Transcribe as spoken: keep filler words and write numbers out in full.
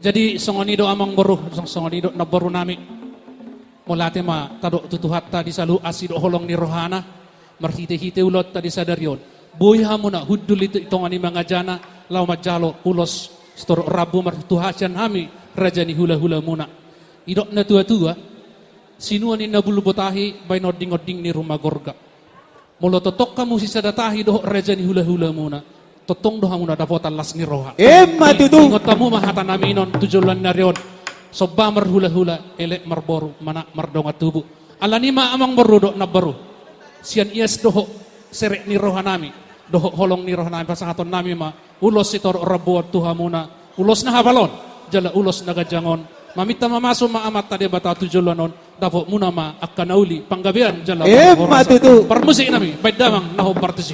Jadi songon i do amangboru, song-, songon i do namboru nami. Mauliate ma tadok tu Tuhanta di saluhut asi dohot holong ni rohana, marhite-hite ulaonta di sadari on. Boi hamuna hundul i tu tonga ni mangajana, laho manjalo ulos sitorop rambu marhite hasian hami, raja ni hula-hulamuna. Didok na tua-tua, sinuan ni na bulbul tahi, baen onding-onding ni ruma gorga. Molo tongtong hamu sisada tahi dohot raja ni hula-hulamuna, tongtong do hamuna dapotan las ni roha. Emma tutu. Ingot hamu ma hata nami on tu joloan ni ari on. Somba marhula-hula, elek marboru, manat mardongan tubu. Alani i ma amangboru dohot namboru, sian ias dohot serep ni roha nami dohot holong ni roha nami, pasahaton nami ma ulos sitorop rambu on tu hamuna, ulos na hapal on jala ulos na ganjang on. Maminta mamasu ma Amanta Debata tu joloan on, dapotmuna ma angka na uli panggabean jala... Emma tutu. Parmusik nami, baen damang na hombar tusi.